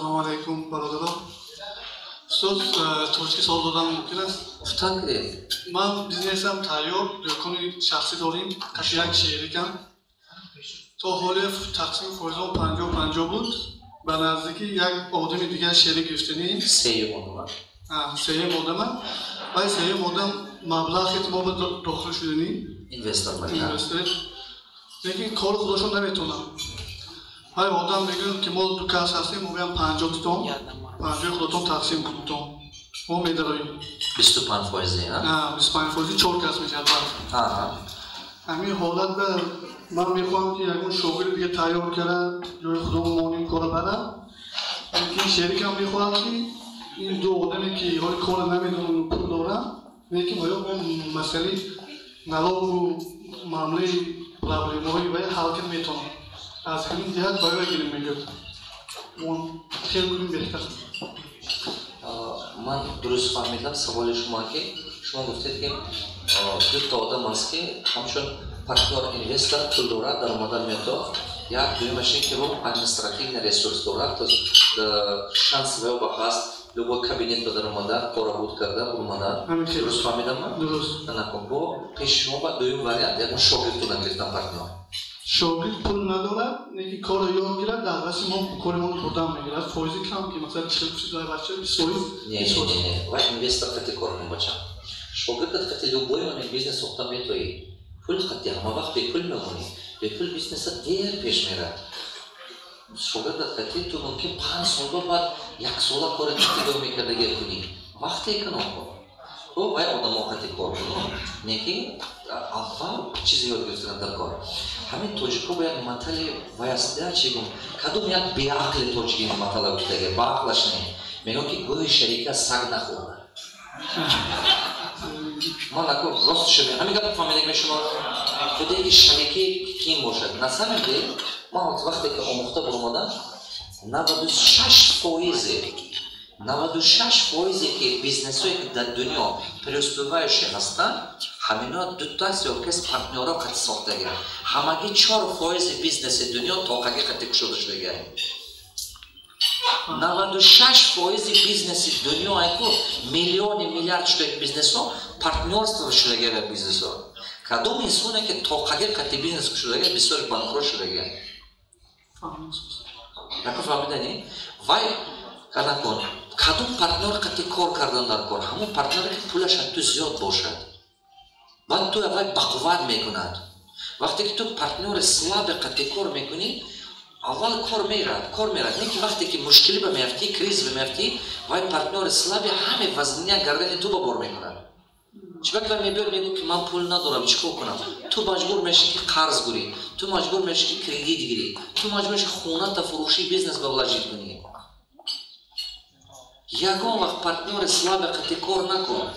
Салому алайкум, бародарон. Устоз, тоҷикӣ савол додан мумкин аст? Гуфтан киред. Ман бизнесам тайёр, дӯкони шахсӣ дорем, қаши як шерикам. То ҳоле тақсими фоизон 50-50 буд. Ба наздикӣ як одами дигар шерик гирифтанем. Сеюм одама. Сеюм одама. Вай сеюм одам маблағе мо ба дохил шуданӣ. Инвестор. Инвестор. Лекин кори худашон наметонам. Вай одам мегӯяд, ки мо ду кас ҳастем, мо биям 50 тон, 50-и худатон тақсим кунтон. Мо медароем. 25 фоизи? 25 фоизи, чор кас мешавад баъд. Ҳамин ҳолат ба ман мехоҳам, ки ягон шогирди дига тайёр карда, ҷои худомо моним, кора барам. Лекин шерикам мехоҳад, ки ин ду одаме, ки ҳоли кора намедонанд, пул доранд, лекин оё бо масъалаи налогу маъмулаи проблемаҳои вай ҳал карда метавонанд. Аз ҳамин ҷиҳат барои гирем, мегӯяд, хел кунем беҳтар. Ман дуруст фаҳмидам саволи шумо, ки шумо гуфтед, ки дута одам аст, ки ҳамчун партнёр инвестор пул дорад, даромадан метофт, як дуюмаш ин ки бо административный ресурс дорад, то шанс ваёба ҳаст любой кабинет ба даромада, кора буд карда бурмада. Дуруст фаҳмидам ман? Дуруст. Бо пеши шумо ба дуюм вариант ягон шогирдтона гирифтан партнёр. Шогирд пул надорад, неки корро ёд гирад, дар васи мо кори мо бурдан мегирад, фоизи кам, ки масалан 40 бача, 20%. Не, не, не, вай инвестор қати кор кун, бача. Шогирдат қати любой момент бизнес сохта метоӣ. Пул қати ҳама вақт бепул мемонӣ. Бепул бизнеса дер пеш мерад. Шогирдат қати ту мумкин 5 сол баъд як сола кори қати мекардагӣ кунӣ, вақте эконом кун. Ту вай одамо қати кор кунӣ, не ки аввал чизе ёд гирифтан дар кор. Ҳамин тоҷико ба як матали ваясда, чӣ гум, кадом як беақли тоҷики матала гуфтаги, баақлаш не, мегӯям, ки гӯи шарика саг нахӯрда. Ман ако рост шуме, ҳамин гапа фаҳмидагӣ шумо, худе ки шарики ким бошад. На самом деле ман вақте ки омӯхта баромадам, 96 фоизе, 96 фоизе ки бизнесое, ки дар дунё преуспевающий ҳастанд, ҳамино дутас ё кас партнёро қати сохтагианд. Ҳамагӣ 4 фоизи бизнеси дунё тоқагӣ қати кушода шудагианд. 96 фоизи бизнеси дунё, айку миллиони миллиард шудаги бизнесҳо, партнёрство шудагиа бизнесҳо. Кадом инсоне ки тоқагӣ қати бизнес шудагиа, бисёр банкрот шудагиа. Нако фаҳмидани вай канакун, кадом партнёр қати кор кардан дар кор? Ҳамон партнёре, ки пулаш аз ту зиёд бошад, баъд ту вай бақувват мекунад. Вақте ки ту партнёри слабый қати кор мекунӣ, аввал кор мерад, кор мерад, не ки вақте ки мушкилӣ ба меафтӣ, кризис ба меафтӣ, вай партнёри слабый ҳаме вазния гардани ту ба бор мекунад. Чӣ вай мебиёд, мегӯ, ки ман пул надорам, чӣ кор кунам? Ту маҷбур мешӣ, ки қарз гирӣ, ту маҷбур мешӣ, ки кредит гирӣ, ту маҷбур мешӣ хоната фурӯшӣ, бизнес ба вложить кунӣ. Ягон вақт партнёри слабый қати кор накун.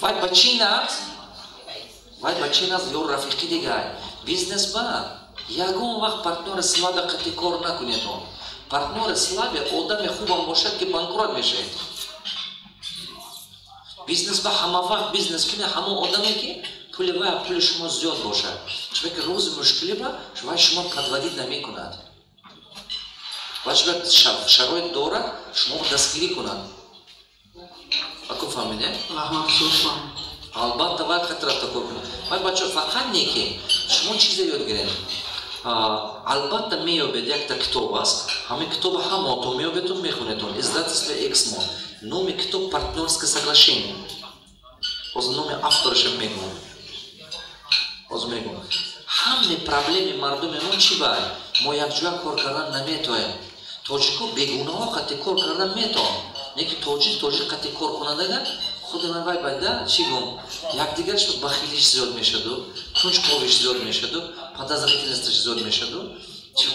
Вай ба чӣ нақс, вай ба чӣ нақс, ё рафиқи дигар бизнес ба ягон вақт партнёри слабый қати кор накунедон. Партнёри слабый одами хубам бошад, ки банкрот мешавед. Бизнес ба ҳама вақт бизнес кунед ҳамон одаме, ки пули вай пули шумо зиёд бошад, чунки рӯзи мушкилӣ ба вай шумо подводить намекунад ва шароит дорад шумо дастгирӣ кунад. Аку фаҳмиде? Албатта, вай хати рафта кор кунад. Вай, бачо, фақат не ки шумо чизе ёд гиред. Албатта, меёбед, якта китоб аст, ҳамин китоба ҳамаотон меёбедтон, мехонедон. Издательство «Эксмо». Номи китоб «Партнёрское соглашение». Ҳозир номи авторашам мегӯям, ҳозир мегӯям. Ҳаме проблеми мардуми мо чӣ бай? Мо якҷоя кор кардан наметоем. Тоҷико бегунаҳо қати кор кардан метавон, не ки тоҷик тоҷик қати кор кунадага худи ман вай байда, чӣ гум, якдигарш бахилиш зиёд мешаду, кунҷковиш зиёд мешаду, подозрительность аш зиёд мешаду,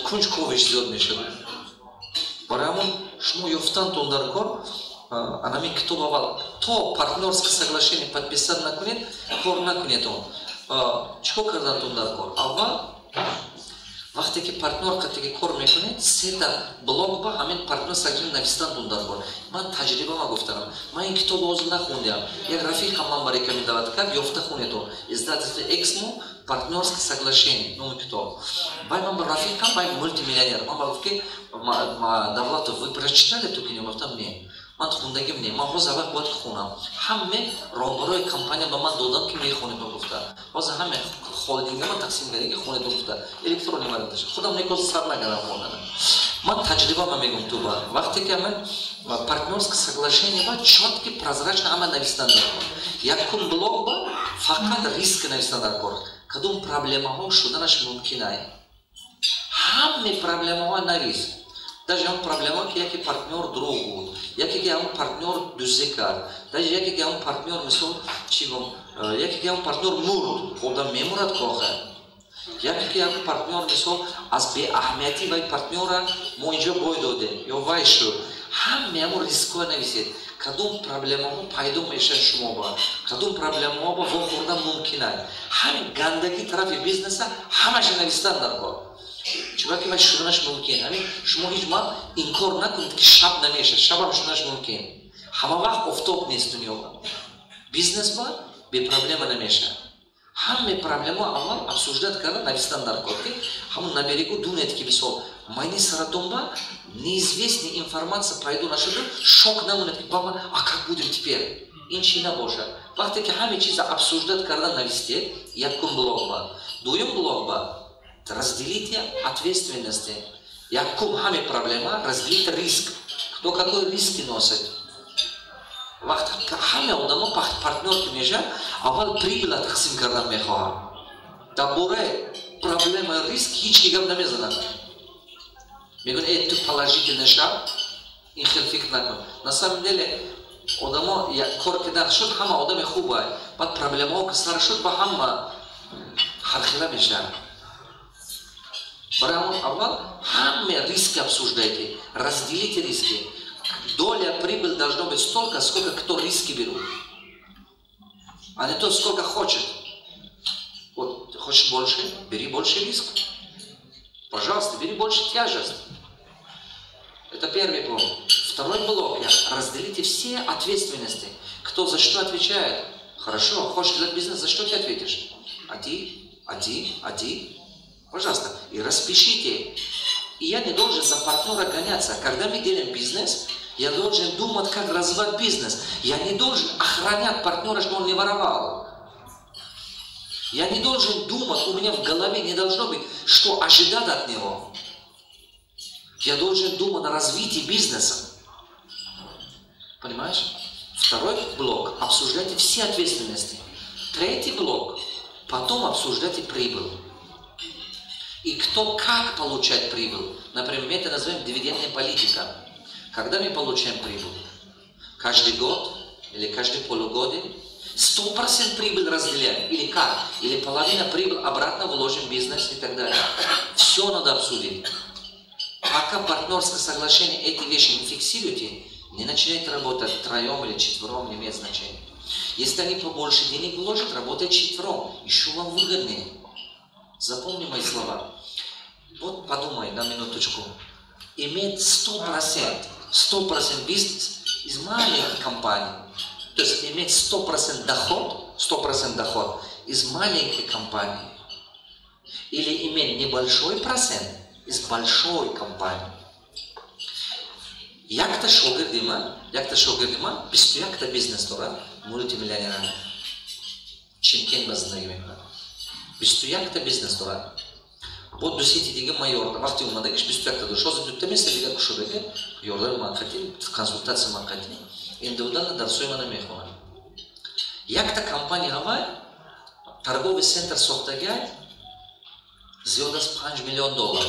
кунҷковиш зиёд мешаду. Барои ҳамон шумо ёфтантон дар кор анами китоб. Аввал то партнёрское соглашение подписать накунед, кор накунед. Он чӣ кор кардантон дар кор? Аввал Вақте ки партнёр қатиги кор мекунед, сета блок ба ҳамин партнёр соглашение навистан дар кор. Ман таҷрибама гуфтанам, ман ин китобо ҳозир нахондиам, як рафиқам ман ба рекомендовать кард, ёфта хунедон, издательство «Эксмо», «Партнёрское соглашение» номи китоб. Бай ман ба рафиқам, бай мултимиллионер, ман ба гуфт, ки: «Давлатов, вы прочитали эту книгу?» Гуфтам: «Не, ман хундагим не, ман ҳозир аввал бояд хунам». Ҳаме роҳбарои компания ба ман додам, ки мехонедон гуфта. Ҳозир ҳаме холдингама тақсим карда, ки хонедон гуфта, электронӣ варианташа. Худам некоз сар накардам хондан. Ман таҷрибама мегум. Туба вақте ки ман партнёрское соглашение ба чётко, прозрачно ҳама навистан дар кор. Якум блок ба фақат риск навистан дар кор, кадом проблемаҳо шуданаш мумкин ай. Ҳаме проблемаҳо навис, даже ҳамон проблема, ки яке партнёр дурӯғ буд, яке ки ҳамон партнёр дуздӣ кард, даже яке ки ҳамон партнёр, мисол, чӣ гум, яке ки ҳамон партнёр мурд, одам мемурад коха, яке ки ҳамон партнёр, мисол, аз беаҳамиятӣ вай партнёра мо инҷо бой додем ё вай шуд. Ҳаме ҳамон рискҳоя нависед, кадом проблемаҳо пайдо мешавад шумо ба, кадом проблемаҳо ба вохӯрдан мумкин аст. Ҳамин гандагӣ тарафи бизнеса ҳамаша навистан дар кор, чунки вай шуданаш мумкин. Ҳамин шумо ҳеҷ вақт инкор накунед, ки шаб намешавад, шабам шуданаш мумкин. Ҳама вақт офтоб нест дунёба, бизнес ба бепроблема намешавад. Ҳаме проблема аввал обсуждать карда навистан дар кор, ки ҳамон на берегу дунед, ки, мисол, майни саратонба неизвестный информация пайдо нашуда, шок намонед, ки баба, а как будем теперь, ин чӣ набошад. Вақте ки ҳаме чиза обсуждать карда навистед, якум блок ба, дуюм блок ба разделите ответственности. Якум ҳаме проблема, разделите риск, кто какой риски носит. Вақт ҳаме одамо партнёр ки мешавад, аввал прибыла тақсим кардан мехоҳад, дар бораи проблема, риск ҳеҷ ки гап намезанад. Мегӯяд: «Э, ту положительный шав, ин хел фикр накун». На самом деле одамо кор ки дар шуд, ҳама одами хуба, баъд проблемаҳо ки сар шуд, ба ҳама ҳархела мешавад. Барои ҳамон аввал ҳаме риски обсуждайте, разделите риски. Доля прибыль должно быть столько, сколько кто риски берут, а не то, сколько хочет. Вот хочешь больше, бери больше риск, пожалуйста, бери больше тяжесть. Это первый блок. Второй блок: разделите все ответственности, кто за что отвечает. Хорошо, хочешь делать бизнес, за что ты ответишь? А ты, а ты, а ты? Пожалуйста, и распишите. И я не должен за партнера гоняться. Когда мы делаем бизнес, я должен думать, как развивать бизнес. Я не должен охранять партнера, чтобы он не воровал. Я не должен думать, у меня в голове не должно быть, что ожидать от него. Я должен думать о развитии бизнеса. Понимаешь? Второй блок. Обсуждайте все ответственности. Третий блок. Потом обсуждайте прибыль. И кто как получает прибыль. Например, мы это называем дивидендная политика. Когда мы получаем прибыль? Каждый год или каждый полугодие? 100% прибыль разделяем. Или как? Или половина прибыль обратно вложим в бизнес и так далее. Все надо обсудить. Пока партнерское соглашение эти вещи не фиксируете, не начинайте работать троем или четвером, не имеет значения. Если они побольше денег вложат, работать четвером, еще вам выгоднее. Запомни мои слова. Вот подумай на минуточку. Иметь 100%, 100% бизнес из маленькой компании, то есть иметь 100% доход, 100% доход из маленькой компании или иметь небольшой процент из большой компании. Якта шогирди ман, якта шогирди ман 21-та бизнес дорад, мултимиллионер, Чимкент ба зиндагӣ мекунад, 21-та бизнес дорад. Бо ду сети дига ман ёрдам, вақте омадагиш 21-та дошт, ҳозир дута места дига кушодаги, ёрдами ман қатӣ, консультатсия ман қатӣ, индивидуально дарсои мана мехонад. Якта компания ҳавай торговый центр сохтагиай зиёд аз 5 миллион доллар.